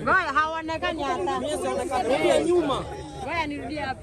Ngoja haonekani hata. Ngoja nirudie hapa.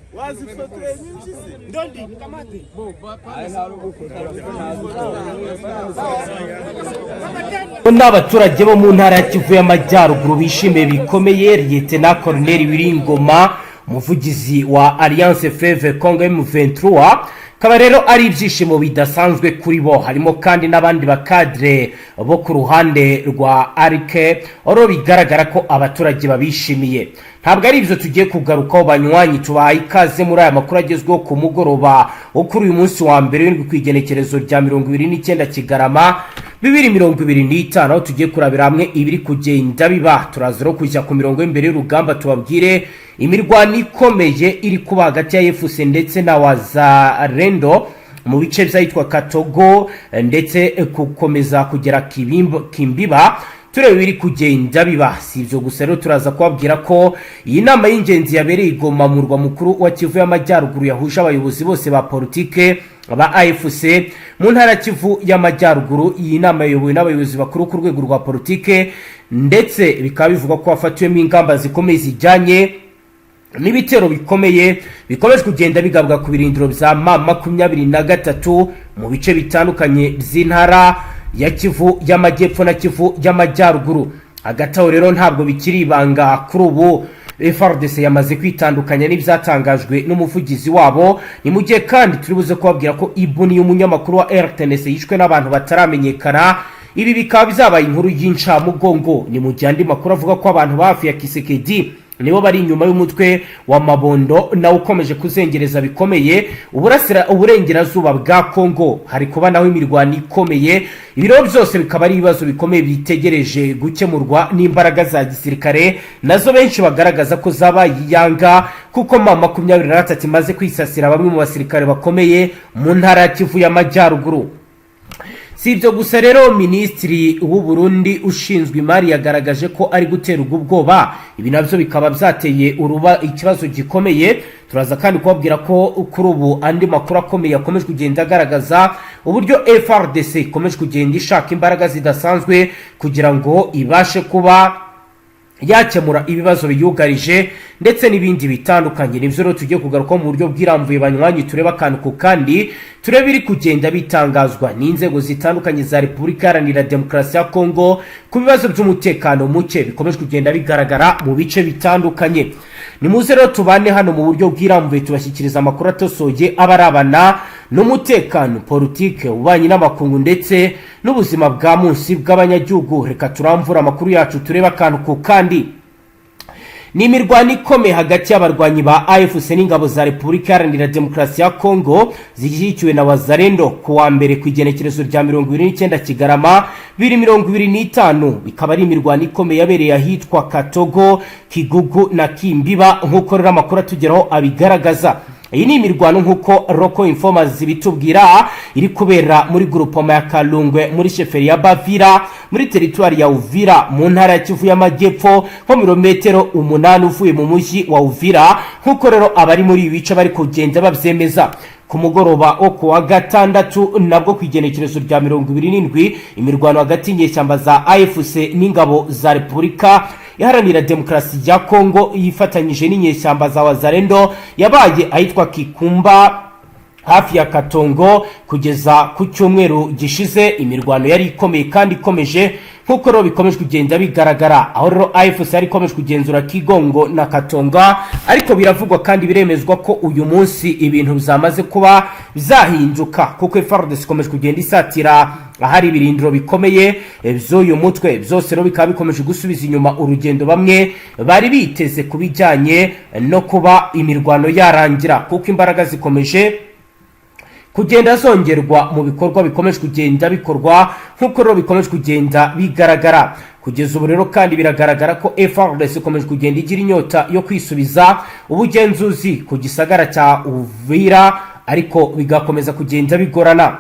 Ni abaturage bo mu ntara ya Kivu y'Amajyaruguru bishimiye bikomeye Liyetena Koloneli Wiringoma, umuvugizi wa Alliance Fleuve Congo M23. Kaba rero ari ibyishimo bidasanzwe kuri bo. Harimo kandi n'abandi bakadre bo ku ruhande rwa Arike oro, bigaragara ko abaturage babishimiye. Ntabwo ari ibyo tugiye kugarukaho. Banywanyi, tubahaye ikaze muri aya makuru agezweho ku mugoroba wo kuri uyu munsi wa mbere w'indwi, ku igenekerezo rya 29 Kigarama 2025, aho tugiye kurabira hamwe ibiri kugenda biba. Turaza rero kujya ku mirongo y'imbere y'urugamba, tubabwire imirwano ikomeye iri kuba hagati ya AFC ndetse na Wazalendo mu bice by'ahitwa Katogo ndetse gukomeza kugera Kimbiba, tureba ibiri kugenda biba. Si ibyo gusa rero, turaza kubabwira ko iyi nama y'ingenzi yabereye i Goma, mu murwa mukuru wa Kivu y'Amajyaruguru, yahuje abayobozi bose ba politike ba AFC mu ntara ya Kivu y'Amajyaruguru. Iyi nama yayobowe n'abayobozi bakuru ku rwego rwa politike, ndetse bikaba bivugwa ko hafatiwemo ingamba zikomeye zijyanye n'ibitero bikomeye bikomeje kugenda bigabwa ku birindiro bya M23 mu bice bitandukanye by'intara ya Kivu y'Amajyepfo na Kivu y'Amajyaruguru. Hagati aho rero, ntabwo bikiri ibanga, kuri ubu FARDC yamaze kwitandukanya n'ibyatangajwe n'umuvugizi wabo. Ni mu gihe kandi turi buze kubabwira ko Ibuni, umunyamakuru wa RTNC, yishwe n'abantu bataramenyekana. Ibi bikaba byabaye inkuru y'incamugongo. Ni mu gihe andi makuru avuga ko abantu ba hafi ya Tshisekedi nibo bari inyuma y'umutwe wa Mabondo, nawe ukomeje kuzengereza bikomeye uburasira uburengerazuba bwa Kongo. Hari kuba naho imirwano ikomeye. Ibiro byose bikaba ari ibibazo bikomeye bitegereje gukemurwa n'imbaraga za gisirikare, nazo benshi bagaragaza ko zabaye iyanga, kuko M23 imaze kwisasira bamwe mu basirikare bakomeye mu ntara ya Kivu y'Amajyaruguru. Si ibyo gusa rero, minisitiri w'u Burundi ushinzwe imari yagaragaje ko ari guterwa ubwoba. Ibi nabyo bikaba byateye uruba ikibazo gikomeye. Turaza kandi kubabwira ko kuri ubu andi makuru akomeye akomeje kugenda agaragaza uburyo FARDC ikomeje kugenda ishaka imbaraga zidasanzwe kugira ngo ibashe kuba yakemura ibibazo biyugarije ndetse n'ibindi bitandukanye. Nibyo rero tugiye kugaruka mu buryo bwirambuye, banywanyi, turebe akantu ku kandi, turebe ibiri kugenda bitangazwa n'inzego zitandukanye za Repubulika Iharanira Demokarasi ya Kongo ku bibazo by'umutekano muke bikomeje kugenda bigaragara mu bice bitandukanye. Nimuze rero tubane hano mu buryo bwirambuye, tubashyikiriza amakuru atosoye aba arabana n'umutekano, politike, ububanyi n'amakungu ndetse n'ubuzima bwa munsi bw'abanyagihugu. Reka turamvura amakuru yacu, turebe akantu ku kandi. Ni imirwano ikomeye hagati y'abarwanyi ba AFC n'ingabo za Repubulika Iharanira Demokarasi ya Kongo zishyigikiwe na Wazalendo ku wa mbere, ku igenekerezo rya 29 Kigarama 2025. Bikaba ari imirwano ikomeye yabereye ahitwa Katogo, Kigugu na Kimbiba, nk'uko rero amakuru atugeraho abigaragaza. Iyi ni imirwano, nk'uko local informers zibitubwira, iri kubera muri groupement ya Kalungwe, muri chefferie ya Bavira, muri teritwari ya Uvira, mu ntara ya Kivu y'Amajyepfo, nko mirometero 8 uvuye mu mujyi wa Uvira, nk'uko rero abari muri ibi bice bari kugenda babyemeza. Ku mugoroba wo ku wa gatandatu nabwo, ku igenekerezo rya 27, imirwano hagati y'inyeshyamba za AFC n'ingabo za Repubulika Iharanira Demokarasi ya Kongo yifatanyije n'inyeshyamba za Wazalendo yabaye ahitwa Kikumba, hafi ya Katongo. Kugeza ku cyumweru gishize imirwano yari ikomeye kandi ikomeje, nk'uko rero bikomeje kugenda bigaragara, aho rero AFC yari ikomeje kugenzura Kigongo na Katonga. Ariko biravugwa kandi biremezwa ko uyu munsi ibintu byamaze kuba byahinduka, kuko FARDC ikomeje kugenda isatira ahari ibirindiro bikomeye by'uyu mutwe. Byose rero bikaba bikomeje gusubiza inyuma urugendo bamwe bari biteze ku bijyanye no kuba imirwano yarangira, kuko imbaraga zikomeje kugenda zongerwa mu bikorwa bikomeje kugenda bikorwa, nk'uko rero bikomeje kugenda bigaragara kugeza ubu. Rero kandi biragaragara ko FARDC ikomeje kugenda igira inyota yo kwisubiza ubugenzuzi ku gisagara cya Uvira, ariko bigakomeza kugenda bigorana.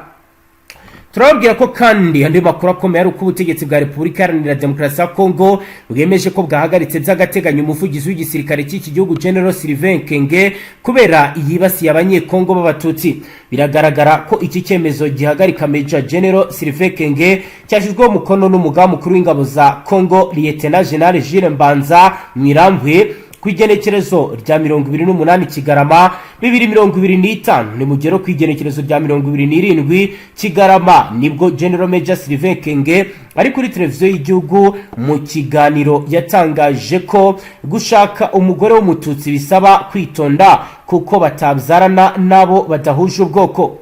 Turababwira ko kandi andi makuru akomeye ari uko ubutegetsi bwa Repubulika Iharanira Demokarasi ya Kongo bwemeje ko bwahagaritse by'agateganyo umuvugizi w'igisirikare cy'iki gihugu, General Sylvain Ekenge, kubera yibasiye Abanyekongo b'Abatutsi. Biragaragara ko iki cyemezo gihagarika Major General Sylvain Ekenge cyashyizweho umukono n'umugaba mukuru w'ingabo za Kongo, Lieutenant General Jules Mbanza Mwilambwe, ku igenekerezo rya 28 Kigarama 2025. Ni mugero ku igenekerezo rya 27 Kigarama nibwo General Major Sylvain Ekenge ari kuri televiziyo y'igihugu mu kiganiro yatangaje ko gushaka umugore w'Umututsi bisaba kwitonda kuko batabyarana n'abo badahuje ubwoko.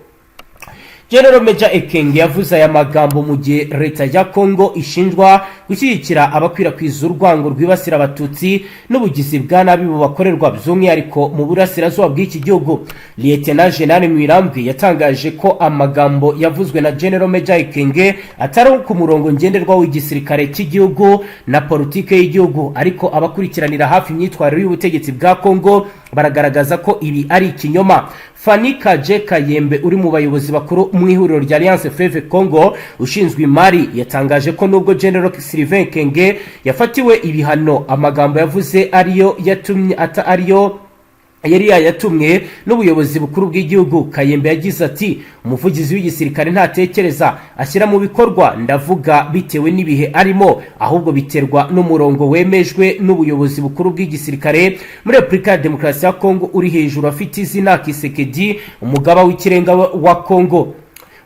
General Major Ekenge yavuze aya magambo mu gihe leta ya Congo ishinjwa gushyigikira abakwirakwiza urwango rwibasira Abatutsi n'ubugizi bwa nabi bubakorerwa, by'umwihariko mu burasirazuba bw'iki gihugu. Lieutenant General Mwilambwe yatangaje ko amagambo yavuzwe na General Major Ekenge atari ku murongo ngenderwaho w'igisirikare cy'igihugu na politike y'igihugu, ariko abakurikiranira hafi imyitwarire y'ubutegetsi bwa Congo baragaragaza ko ibi ari ikinyoma. Fani Kaje Kayembe, uri mu bayobozi bakuru mu ihuriro rya Alliance Fleuve Congo ushinzwe imari, yatangaje ko nubwo General Sylvain Ekenge yafatiwe ibihano, amagambo yavuze ariyo yatumye ata ariyo yari yayatumwe n'ubuyobozi bukuru bw'igihugu. Kayembe yagize ati: "Umuvugizi w'igisirikare ntatekereza ashyira mu bikorwa, ndavuga bitewe n'ibihe arimo, ahubwo biterwa n'umurongo wemejwe n'ubuyobozi bukuru bw'igisirikare muri Repubulika ya Demokarasi ya Kongo uri hejuru afite izina Tshisekedi, umugaba w'ikirenga wa Kongo."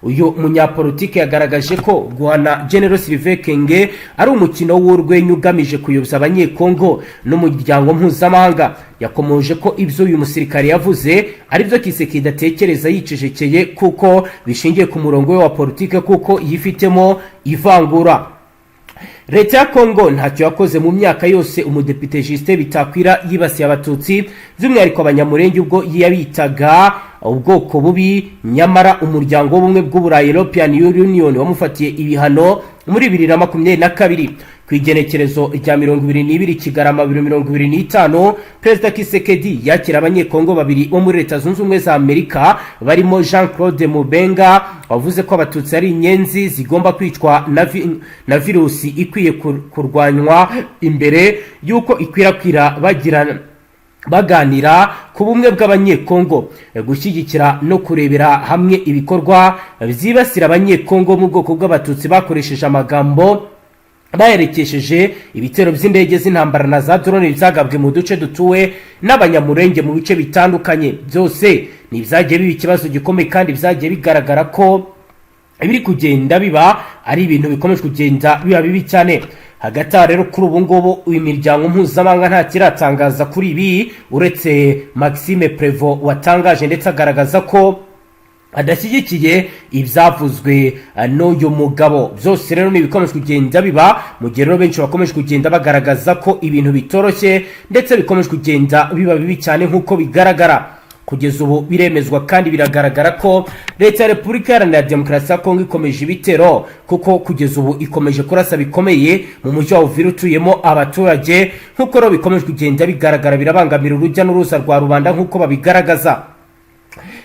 Uyu munyapolitike yagaragaje ko guhana General Sylvain Ekenge ari umukino w'urwenya ugamije kuyobya Abanyekongo n'umuryango mpuzamahanga. Yakomoje ko ibyo uyu musirikare yavuze ari byo Tshisekedi atekereza yicecekeye, kuko bishingiye ku murongo we wa politike, kuko yifitemo ivangura. Leta ya Kongo ntacyo yakoze mu myaka yose umudepite Justin Bitakwira yibasiye Abatutsi, by'umwihariko Abanyamurenge, ubwo yabitaga ubwoko bubi. Nyamara umuryango w'Ubumwe bw'Uburayi, European Union, wamufatiye ibihano muri 2022. Ku igenekerezo rya 22 Kigarama 2025, Perezida Tshisekedi yakira Abanyekongo babiri bo muri Leta Zunze Ubumwe za Amerika, barimo Jean Claude Mubenga wavuze ko Abatutsi ari inyenzi zigomba kwicwa na virusi ikwiye kurwanywa imbere y'uko ikwirakwira, bagira baganira ku bumwe bw'Abanyekongo, gushyigikira no kurebera hamwe ibikorwa byibasira Abanyekongo mu bwoko bw'Abatutsi bakoresheje amagambo baherekesheje ibitero by'indege z'intambara na za drone byagabwe mu duce dutuwe n'Abanyamurenge mu bice bitandukanye. Byose ni ibyagiye biba ikibazo gikomeye, kandi byagiye bigaragara ko ibiri kugenda biba ari ibintu bikomeje kugenda biba bibi cyane. Hagati aho rero, kuri ubu ngubu imiryango mpuzamahanga nta kiratangaza kuri ibi, uretse Maxime Prevo watangaje ndetse agaragaza ko adashyigikiye ibyavuzwe n'uyu mugabo. Byose rero ni ibikomeje kugenda biba mu gihe rero benshi bakomeje kugenda bagaragaza ko ibintu bitoroshye ndetse bikomeje kugenda biba bibi cyane. Nk'uko bigaragara kugeza ubu, biremezwa kandi biragaragara ko leta ya Repubulika Iharanira Demokarasi ya Kongo ikomeje ibitero, kuko kugeza ubu ikomeje kurasa bikomeye mu mujyi wa Uvira utuyemo abaturage. Nk'uko rero bikomeje kugenda bigaragara, birabangamira urujya n'uruza rwa rubanda nk'uko babigaragaza.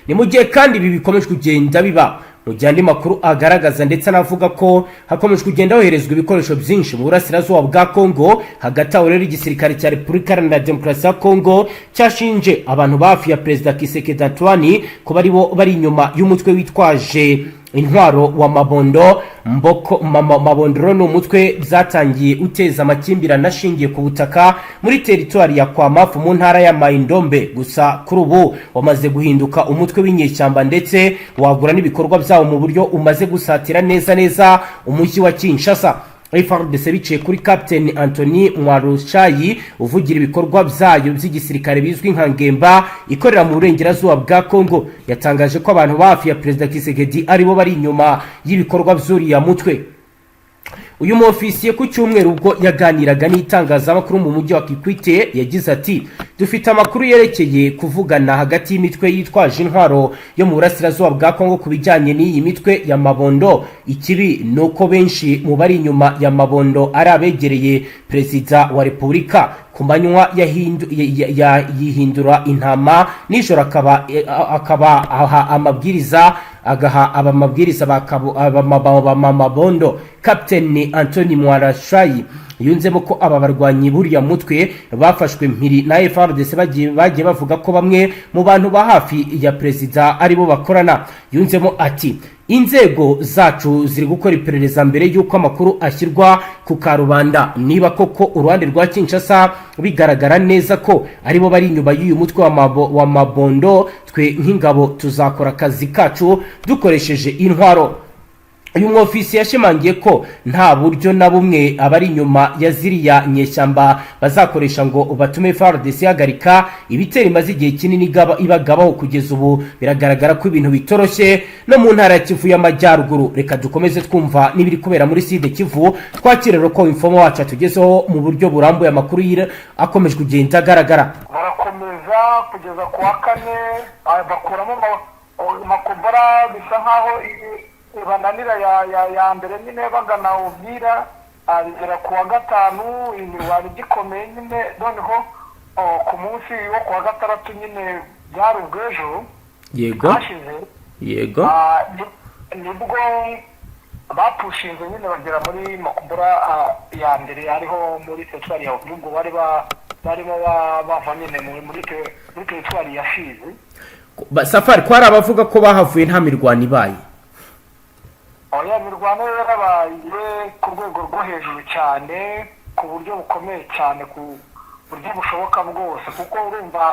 Ni mu gihe kandi ibi bikomeje kugenda biba mu gihe andi makuru agaragaza ndetse anavuga ko hakomeje kugenda hoherezwa ibikoresho byinshi mu burasirazuba bwa Kongo. Hagati aho rero, igisirikare cya Repubulika Iharanira Demokarasi ya Kongo cyashinje abantu ba hafi ya Perezida Tshisekedi Antoine kuba aribo bari inyuma y'umutwe witwaje intwaro wa Mabondo Mboko. Mabondoro ni umutwe byatangiye uteza amakimbirane ashingiye ku butaka muri teritwari ya Kwamafu mu ntara ya Maindombe. Gusa kuri ubu wamaze guhinduka umutwe w'inyeshyamba, ndetse wagura n'ibikorwa byawo mu buryo umaze gusatira neza neza umujyi wa Kinshasa. FARDC biciye kuri Captain Anthony Mwarushayi uvugira ibikorwa byayo by'igisirikare bizwi nka Ngemba ikorera mu burengerazuba bwa Congo, yatangaje ko abantu ba hafi ya Perezida Tshisekedi aribo bari inyuma y'ibikorwa by'uriya mutwe. Uyu mu ofisiye ku cyumweru ubwo yaganiraga n'itangazamakuru mu mujyi wa Kikwit yagize ati: "Dufite amakuru yerekeye kuvugana hagati y'imitwe yitwaje intwaro yo mu burasirazuba bwa Kongo ku bijyanye n'iyi mitwe ya Mabondo. Ikibi ni uko benshi mu bari inyuma ya Mabondo ari abegereye Perezida wa Repubulika. Ku manywa yihindura intama, nijoro akaba aha amabwiriza." Agaha aba mabwiriza ba Mamabondo. Captain Anthony Mwarashayi yunzemo ko aba barwanyi buriya mutwe bafashwe mpiri na FARDC bagiye bavuga ko bamwe mu bantu ba hafi ya perezida aribo bakorana. Yunzemo ati: "Inzego zacu ziri gukora iperereza mbere y'uko amakuru ashyirwa ku karubanda. Niba koko uruhande rwa Kinshasa bigaragara neza ko aribo bari inyuma y'uyu mutwe wa Mabondo, twe nk'ingabo tuzakora akazi kacu dukoresheje intwaro." Uyu mwofisi yashimangiye ko nta buryo na bumwe abari inyuma ya ziriya nyeshyamba bazakoresha ngo batume FARDC ihagarika ibitero imaze igihe kinini ibagabaho. Kugeza ubu biragaragara ko ibintu bitoroshye no mu ntara ya Kivu y'Amajyaruguru. Reka dukomeze twumva n'ibiri kubera muri Sud Kivu, twakire ko informer wacu atugezeho mu buryo burambuye amakuru akomeje kugenda agaragara. Barakomeza kugeza ku wa kane, bakuramo Makobora, bisa nkaho bananira ya mbere nyine bagana Uvira. Bigera ku wa gatanu imirwano igikomeye nyine. Noneho ku munsi wo ku wa gatandatu nyine, byari ubw'ejo hashize, nibwo bapushinze nyine bagera muri Makobora ya mbere, ariho muri teritwari ya Uvira. Ubwo bari barimo bava nyine muri teritwari ya Fizi. Safari, ko hari abavuga ko bahavuye nta mirwano ibaye? Oya, mirwano yarabaye ku rwego rwo hejuru cyane, ku buryo bukomeye cyane, ku buryo bushoboka bwose, kuko urumva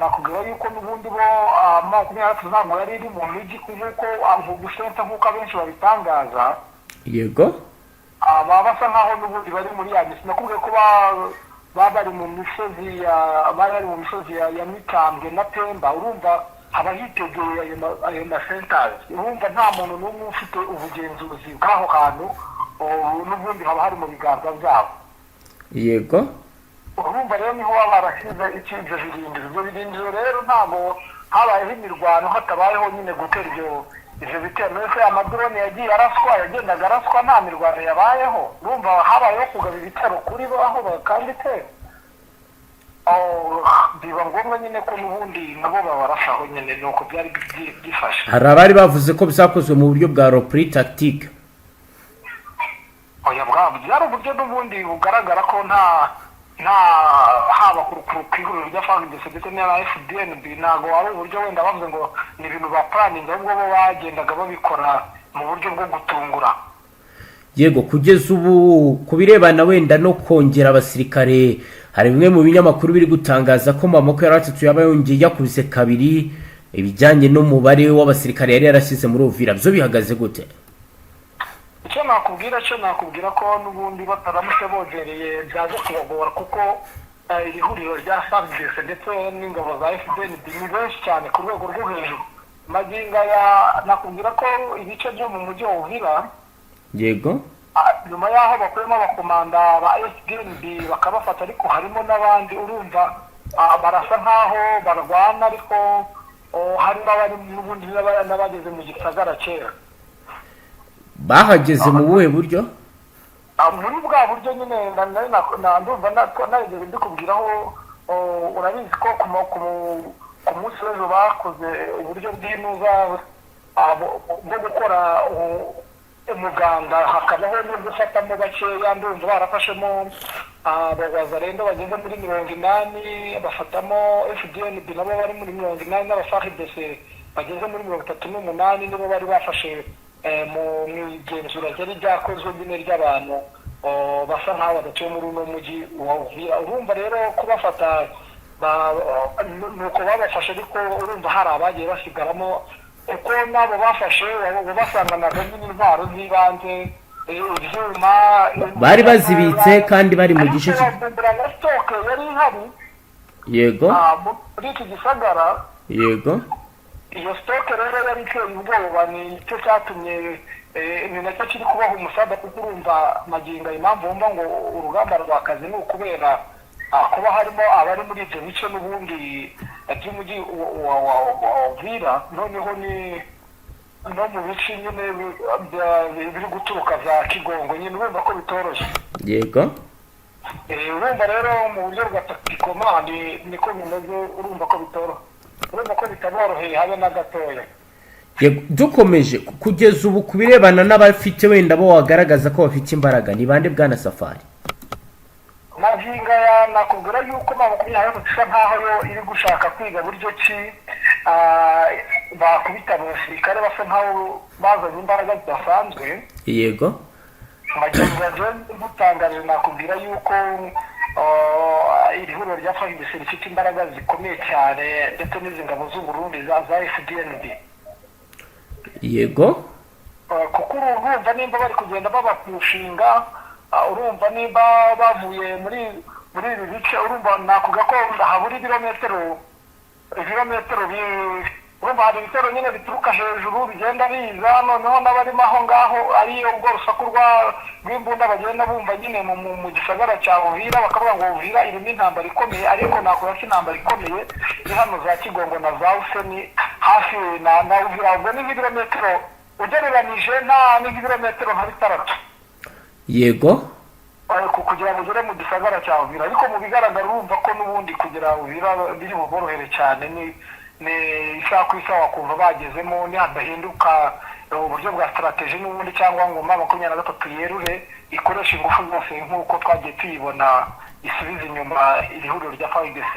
nakubwira yuko n'ubundi bo 23 ntabwo yari iri mu mijyi nk'uko gusenta, nk'uko abenshi babitangaza. Baba basa nkaho n'ubundi bari muri ya misi nakubwiye ko baba bari mu misozi ya bari bari mu misozi ya Mitambwe na Pemba. Urumva haba hitegeye ayo masentazi, urumva nta muntu n'umwe ufite ubugenzuzi bw'aho hantu, n'ubundi haba hari mu biganza byabo. Urumva rero niho baba barashyize iki, ibyo birindiro. Ibyo birindiro rero ntabwo habayeho imirwano hatabayeho nyine gutera ibyo bitero. Mbese amadrone yagiye araswa, yagendaga araswa nta mirwano yabayeho. Urumva habayeho kugaba ibitero kuri bo aho bakambitse. Oh, biba ngombwa nyine ko n'ubundi nabo babarasaho nyine, ni uko byari byifashe. Hari abari bavuze ko byakozwe mu buryo bwa repli tactique. Oya, bwabo byari uburyo n'ubundi bugaragara ko nta haba ku ihuriro rya FARDC ndetse na FDNB, ntabwo ari uburyo wenda bavuze ngo ni ibintu bapuraninze, ahubwo bo bagendaga babikora mu buryo bwo gutungura. Yego, kugeza ubu ku birebana wenda no kongera abasirikare, hari bimwe mu binyamakuru biri gutangaza ko M23 yaba yongeye yakubise kabiri ibijyanye n'umubare w'abasirikare yari yarashyize muri Uvira. Byo bihagaze gute? Icyo nakubwira ko n'ubundi bataramutse bongereye byaje kubagora, kuko iri huriro rya FARDC ndetse n'ingabo za FDNB ni benshi cyane ku rwego rwo hejuru. Magingo aya nakubwira ko ibice byo mu mujyi wa Uvira, nyuma y'aho bakuyemo abakomanda ba FDNB bakabafata, ariko harimo n'abandi, urumva barasa nk'aho barwana, ariko harimo abari n'ubundi n'abageze mu gisagara kera. Bahageze mu buhe buryo? Muri bwa buryo nyine ndumva narigeze mbikubwiraho. Urabizi ko ku munsi w'ejo bakoze uburyo bw'inuza bwo gukora umuganda, hakabaho no gufatamo bakeya. Ndumva barafashemo abazarendo bageze muri 80, bafatamo FDNB nabo bari muri 80, n'aba FARDC bageze muri 38 nibo bari bafashe mu igenzura ryari ryakozwe nyine ry'abantu basa nk'aho badatuye muri uno mujyi wa Uvira. Urumva rero kubafata ni uko babafashe, ariko urumva hari abagiye basigaramo, kuko n'abo bafashe basanganaga nyine intwaro z'ibanze, ibyuma. Bari bazibitse kandi bari mu gice ariko bavumbura na stock yari ihari muri iki gisagara. Iyo stock rero yari iteye ubwoba, ni cyo cyatumye ni nacyo kiri kubaha umusada, kuko urumva magingo impamvu wumva ngo urugamba rwakaze ni ukubera kuba harimo abari muri ibyo bice n'ubundi by'umujyi wa Uvira, noneho ni no mu bice nyine biri guturuka za Kigongo nyine, urumva ko bitoroshye. Urumva rero mu buryo bwa tactiquement niko bimeze, urumva ko bitoroha, urumva ko bitaboroheye habe na gatoya. Yego, dukomeje kugeza ubu ku birebana n'abafite wenda bo wagaragaza ko bafite imbaraga, ni bande, bwana Safari? Magingo aya nakubwira yuko M23 isa nkaho yo iri gushaka kwiga buryo ki bakubita mu basirikare basa nkaho bazanye imbaraga zidasanzwe. Magingo aya njyewe ngutangarije, nakubwira yuko iri huriro rya FARDC rifite imbaraga zikomeye cyane, ndetse n'izi ngabo z'u Burundi za FDNB. Kuko urumva nimba bari kugenda babapushinga, urumva nimba bavuye muri ibi bice, urumva nakuga ko habura ibirometero urumva hari ibitero nyine bituruka hejuru bigenda biza, noneho n'abarimo aho ngaho ari ubwo rusaku rw'imbunda bagenda bumva nyine mu gisagara cya Uvira, bakavuga ngo Uvira irimo intambara ikomeye. Ariko nakuga ko intambara ikomeye iri hano za Kigongo na za Useni, hafi na Uvira. Ubwo ni nk'ibirometero ugereranije, nta ni nk'ibirometero nka 6 kugira ngo ugere mu gisagara cya Uvira. Ariko mu bigaragara urumva ko n'ubundi kugera Uvira biri buborohere cyane, ni isaha ku isaha wakumva bagezemo, nihadahinduka uburyo bwa stratégie n'ubundi, cyangwa ngo M23 yerure ikoresha ingufu zose nk'uko twagiye tuyibona isubiza inyuma iri huriro rya FARDC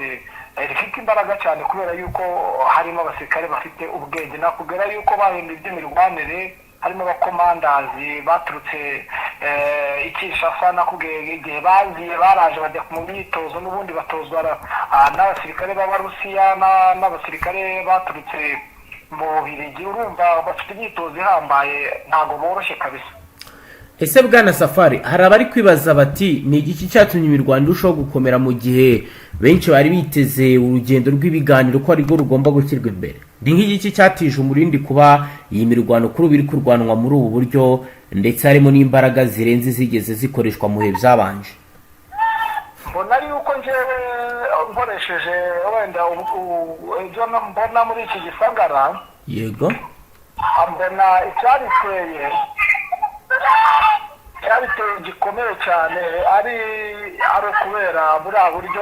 rifite imbaraga cyane, kubera yuko harimo abasirikare bafite ubwenge. Nakubwira yuko bahinduye iby'imirwanire, harimo abakomandazi baturutse i Kinshasa. Nakubwiye igihe baziye, baraje bajya mu myitozo n'ubundi batozwa n'abasirikare b'Abarusiya n'abasirikare baturutse mu Bubiligi. Urumva bafite imyitozo ihambaye, ntabwo boroshye kabisa. Ese bwana Safari, hari abari kwibaza bati: "Ni igiki cyatumye imirwano irushaho gukomera mu gihe benshi bari biteze urugendo rw'ibiganiro ko arirwo rugomba gushyirwa imbere?" Ni nk'igiki cyatije umurindi kuba iyi mirwano kuri ubu iri kurwanwa muri ubu buryo, ndetse harimo n'imbaraga zirenze zigeze zikoreshwa mu bihe byabanje? Mbona yuko njyewe nkoresheje wenda ibyo mbona muri iki gisagara, mbona icyabiteye gikomeye cyane ari ukubera buriya buryo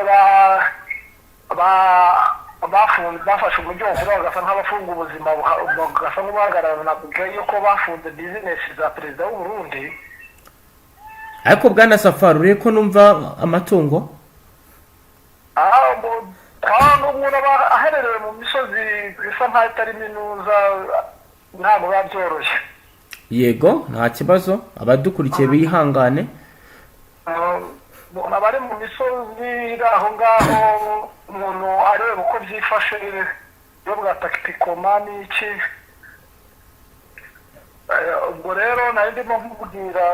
bafashe umujyi wa Uvira bagasa nk'abafunga ubuzima, bagasa nk'ubuhagarara. Nakubwiye yuko bafunze bizinesi za perezida w'u Burundi. Ariko bwana Safari, urebe ko numva amatungo. Umuntu aba aherereye mu misozi isa nkaho itarimo inuza, ntabwo biba byoroshye. Yego, nta kibazo, abadukurikiye bihangane. Umuntu aba ari mu misozi iri aho ngaho, umuntu areba uko byifashe iyo bwa takitikoma n'iki. Ubwo rero nari ndimo nkubwira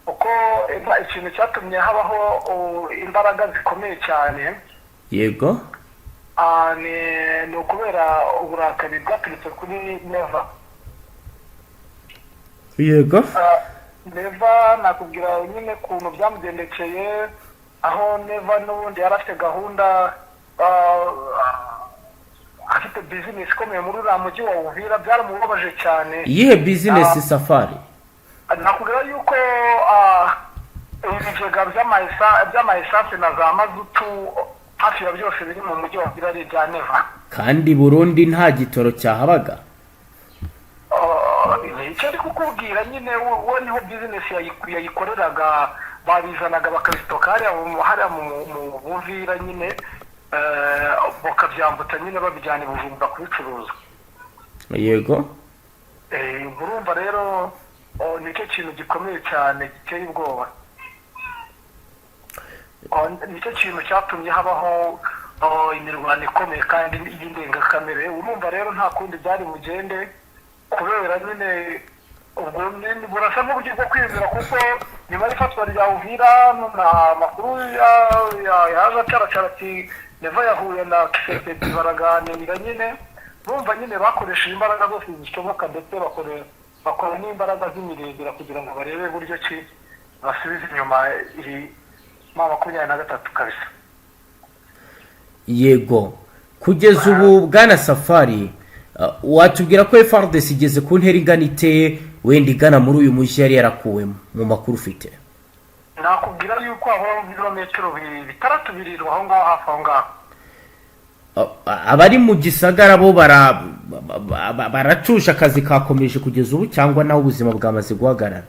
uko ikintu cyatumye habaho imbaraga zikomeye cyane. Ni ukubera uburakari bwaturutse kuri Neva. Neva nakubwira nyine ukuntu byamugendekeye, aho Neva n'ubundi yari afite gahunda, afite bizinesi ikomeye muri uriya mujyi wa Uvira, byaramubabaje cyane. Iyihe bizinesi, Safari? Nakubwira yuko ibigega by'ama essence na za mazutu hafi ya byose biri mu mujyi wa Uvira ari ibya Neva. Kandi Burundi nta gitoro cyahabaga. Icyo ndi kukubwira nyine, we niho bizinesi yayikoreraga, babizanaga bakabisitoka hariya mu Buvira nyine, bakabyambutsa nyine babijyana i Bujumbura kubicuruza. Urumva rero, nicyo kintu gikomeye cyane giteye ubwoba. Nicyo kintu cyatumye habaho imirwano ikomeye kandi y'indengakamere. Urumva rero nta kundi byari bugende, kubera nyine ubwo burasa n'uburyo bwo kwizera, kuko nyuma y'ifatwa rya Uvira nta makuru yaje acaracara ati Neva yahuye na Tshisekedi baraganira nyine. Bumva nyine bakoresheje imbaraga zose zishoboka, ndetse bakora n'imbaraga z'imirengera kugira ngo barebe buryo ki basubiza inyuma iri M23 kabisa. Yego, kugeza ubu bwana Safari, watubwira ko FARDC igeze ku ntera ingana ite, wenda igana muri uyu mujyi yari yarakuwemo, mu makuru ufite? Nakubwira yuko aho ibirometero 6 birindwi aho ngaho, hafi aho ngaho. Abari mu gisagara bo baratuje, akazi kakomeje kugeza ubu, cyangwa naho ubuzima bwamaze guhagarara?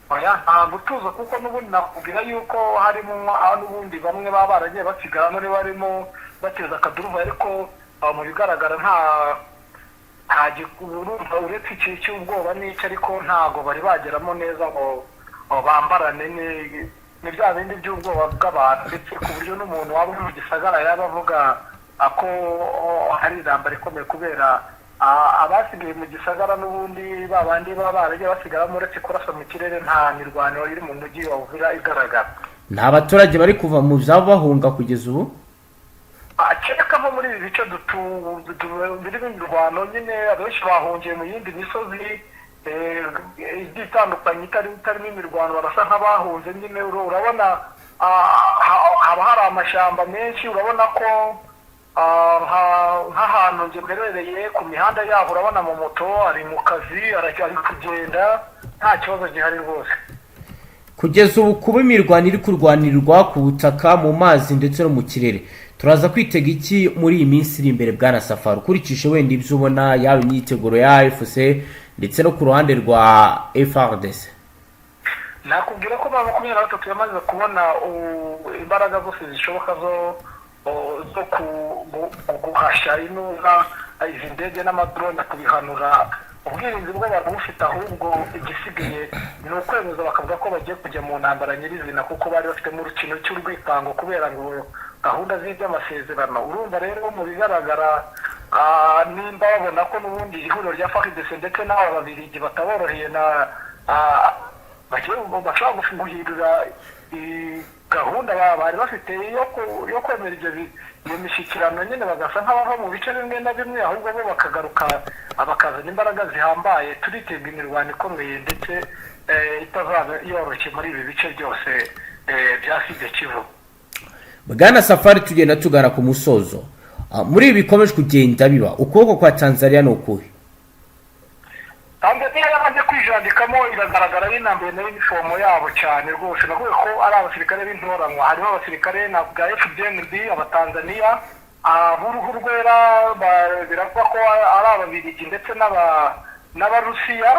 Oya, nta gutuza, kuko n'ubundi nakubwira yuko harimo aho n'ubundi bamwe baba baragiye basigara none barimo bateza akaduruvayo, ariko mu bigaragara nta urumva uretse ikintu cy'ubwoba n'icyo, ariko ntago bari bageramo neza ngo bambarane. Ni bya bindi by'ubwoba bw'abantu, ndetse ku buryo n'umuntu waba uri mu gisagara yaba avuga ko hari intambara ikomeye, kubera abasigaye mu gisagara n'ubundi ba bandi baba baragiye basigaramo, uretse kurasa mu kirere nta mirwano iri mu mujyi wa Uvira igaragara. Nta baturage bari kuva mu byabo bahunga kugeza ubu? Kereka nko muri ibi bice birimo imirwano nyine, abenshi bahungiye mu yindi misozi igiye itandukanye itarimo imirwano, barasa nk'abahunze nyine. Urabona haba hari amashyamba menshi, urabona ko nk'ahantu njye mperereye ku mihanda yaho, urabona mu moto ari mu kazi, ari kugenda, nta kibazo gihari rwose. Kugeza ubu, kuba imirwano iri kurwanirwa ku butaka, mu mazi ndetse no mu kirere, turaza kwitega iki muri iyi minsi iri imbere, bwana Safari, ukurikije wenda ibyo ubona, yaba imyiteguro ya AFC ndetse no ku ruhande rwa FARDC? Nakubwira ko M23 yamaze kubona imbaraga zose zishoboka zo guhashya inuza izi ndege n'amadrone, kubihanura. Ubwirinzi bwo barabufite, ahubwo igisigaye ni ukwemeza bakavuga ko bagiye kujya mu ntambara nyirizina, kuko bari bafitemo urukino cy'urwikango kubera ngo gahunda z'iby'amasezerano. Urumva rero mu bigaragara, nimba babona ko n'ubundi ihuriro rya FARDC ndetse n'aba Babirigi bataboroheye na bagiye bashobora guhindura gahunda bari bafite yo kwemera iyo mishyikirano nyine, bagasa nk'abava mu bice bimwe na bimwe, ahubwo bo bakagaruka bakazana imbaraga zihambaye. Turitega imirwano ikomeye ndetse itazaba yoroshye muri ibi bice byose bya Sud Kivu. Bwana Safari, tugenda tugana ku musozo. Muri ibi bikomeje kugenda biba, ukuboko kwa Tanzania ni ukuhe? Tanzania yamaze kwijandikamo, iragaragara, binambaye na uniform yabo cyane rwose. Navuga ko ari abasirikare b'intoranwa, harimo abasirikare na bwa FDNB, Abatanzaniya b'uruhu rwera, biravugwa ko ari Ababiligi ndetse n'Abarusiya.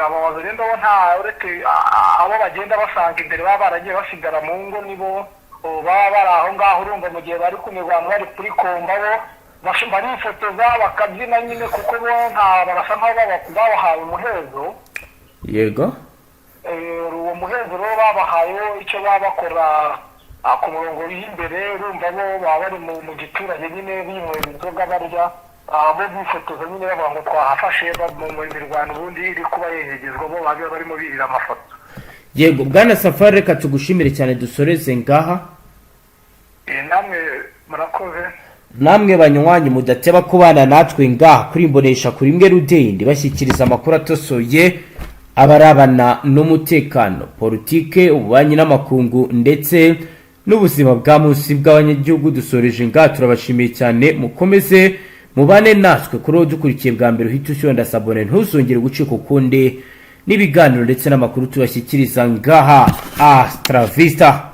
Aba bazalendo bo nta, uretse abo bagenda basanga imbere baba baragiye basigara mu ngo, nibo baba bari aho ngaho. Urumva mu gihe bari ku mirwano, bari kuri komba, bo barifotoza bakabyina nyine, kuko bo nta barasa nk'aho babahaye umuhezo. Uwo muhezo rero babahaye, icyo baba bakora ku murongo w'imbere, urumva bo baba bari mu giturage nyine, binywera inzoga, barya, bo bifotoza nyine bavuga ngo twahafashe. Mu mirwano ubundi iri kuba yegegezwa, bo baba barimo birira amafoto. Yego, bwana Safari, reka tugushimire cyane, dusoreze ngaha. Namwe murakoze. Namwe banywanyi mudateba kubana natwe ngaha kuri Imbonesha kuri imwe rudende, bashyikiriza amakuru atosoye abarabana n'umutekano, politike, ububanyi n'amakungu ndetse n'ubuzima bwa munsi bw'abanyagihugu. Dusoreje ngaha, turabashimiye cyane, mukomeze mubane natwe. Kuri uwo dukurikiye bwa mbere, uhita ushyonda s'abonner, ntuzongere gucika ukundi n'ibiganiro ndetse n'amakuru tubashyikiriza ngaha. Hasta la vista.